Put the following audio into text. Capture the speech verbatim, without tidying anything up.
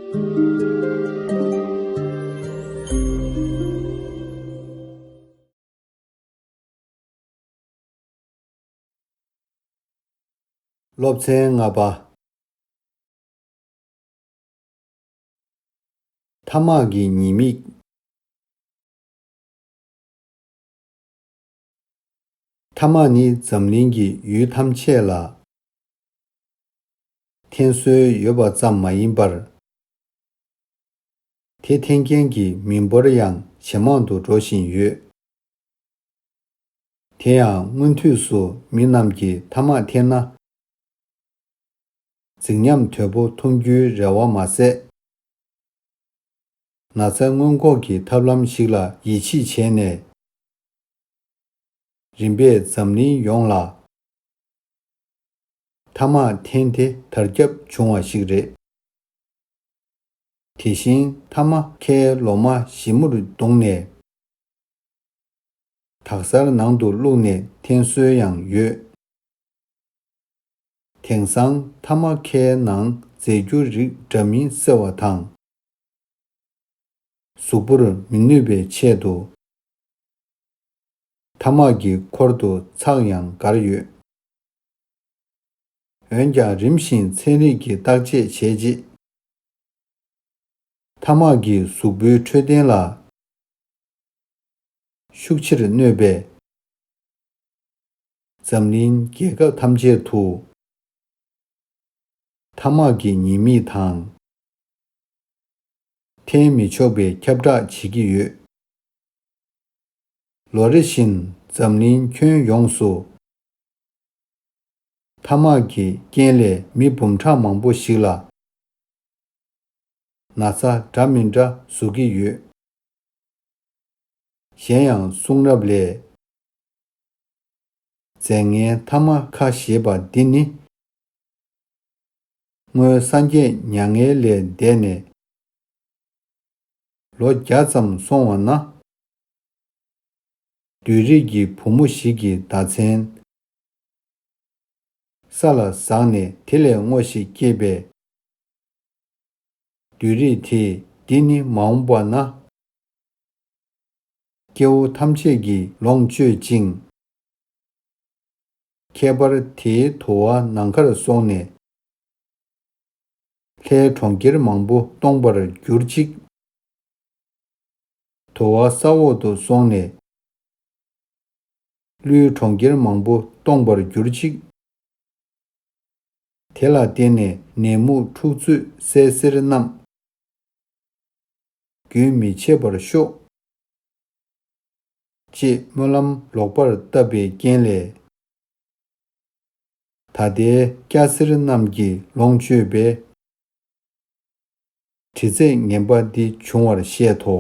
སློབ་ཚན་ལྔ་པ། ཐ་མག་གི་ཉེས་དམིགས། ཐ་མག་ནི་འཛམ་གླིང་གི་ཡུལ་ཐམས་ཅད་ལ་འཐེན་སྲོལ་ཡོད་པ་ཙམ་མ་ཡིན་པར། དེ་འཐེན་མཁན་གྱི་མི་འབོར་ཡང་ཇེ་མང་དུ་འགྲོ་བཞིན་ཡོད། དེ་ཡང་སྔོན་དུས་སུ་མི་རྣམས་ཀྱིས་ཐ་མག་འཐེན་ན། རྫིག་ཉམས་དོད་པོ་མཐོང་རྒྱུའི་རེ་བ་མ་ཟད། ན་ཚ་སྔོན་འགོག་གི་ཐབས་ལམ་ཞིག་ལ་ཡིད་ཆེས་བྱས་ནས། རིམ་པས་འཛམ་གླིང་ཡོངས་ལ་ཐ་མག་འཐེན་ཏེ་དར་ཁྱབ་བྱུང་བ་ཞིག་རེད། དེ་བཞིན་ཐ་མག་ཁའི་ལོ་མ་ཞིབ་མོར་བརྡུངས་ནས། དག་གཟར་ནང་དུ་བླུགས་ནས་འཐེན་སྲོལ་ཡང་ཡོད། དེང་སང་ཐ་མག་ཁའི་ནང་རྫས་འགྱུར་རིགས་འདྲ་མིན་བསྲེ་བ་དང་། གཟུགས་པོར་མི་གནོད་པའི་ཆེད་དུ། ཐ་མག་གི་འཁོར་དུ་ཚགས་ཡང་བསྒར་ཡོད། འོན་ཀྱང་རིམ་བཞིན་ཚན་རིག་གིས་བརྟག་དཔྱད་བྱས་རྗེས། ཐ་མག་གིས་གཟུགས་པོའི་འཕྲོད་བསྟེན་ལ་ཤུགས་ཆེར་གནོད་པས། འཛམ་གླིང་རྒྱལ་ཁབ་ཐམས་ཅད་དུ་ཐ་མག་གི་ཉེས་དམིགས་དང་། འཐེན་མི་ཆོག་པའི་ཁྱབ་བསྒྲགས་བྱེད་ཀྱི་ཡོད། ལོ་རེ་བཞིན་འཛམ་གླིང་ཁྱོན་ཡོངས་སུ་ཐ་མག་གི་རྐྱེན་ལས་མི་འབུམ་ཕྲག་མང་པོ་ཞིག་ལ་ན་ཚ་འདྲ་མི་འདྲ་བཟོ་གི་ཡོད། གཞན་ཡང་གསུང་རབ་ལས། རྫས་ངན་ཐ་མག་ཁ་ཞེས་པ་འདི་ནི། སྔོན་སངས་རྒྱས་མྱ་ངན་ལས་འདས་ནས་ལོ་བརྒྱ་ཙམ་སོང་བ་ན། བདུད་རིགས་ཀྱི་བུ་མོ་ཞིག་གི་ཟླ་མཚན་ས་ལ་ཟགས་ནས་དེ་ལས་སྔོ་ཞིག་སྐྱེས་པས། བདུད་རིགས་དེས་འདི་ནི་མ་འོངས་པ་ན། སྐྱེ་བོ་ཐམས་ཅད་ཀྱིས་ལོངས་སྤྱོད་ཅིང་། ཁྱད་པར་དེའི་དུ་བ་ནམ་མཁར་སོང་ནས། ལྷའི་གྲོང་ཁྱེར་མང་པོ་སྟོང་པར་གྱུར་ཅིག། དུ་བ་ས་འོག་ཏུ་སོང་ནས། ཀླུའི་གྲོང་ཁྱེར་མང་པོ་སྟོང་པར་གྱུར་ཅིག། དེ་ལ་བརྟེན་ནས་ནད་མུག་འཁྲུག་རྩོད་སད་སེར་རྣམས་རྒྱུན་མི་ཆད་པར་ཤོག། ཅེས་སྨོན་ལམ་ལོག་པར་བཏབ་པའི་རྐྱེན་ལས། ད་ལྟའི་སྐྱ་སེར་རྣམས་ཀྱིས་ལོངས་སྤྱོད་པའི་དྲི་རྫས་ངན་པ་འདི་བྱུང་བར་བཤད་དོ།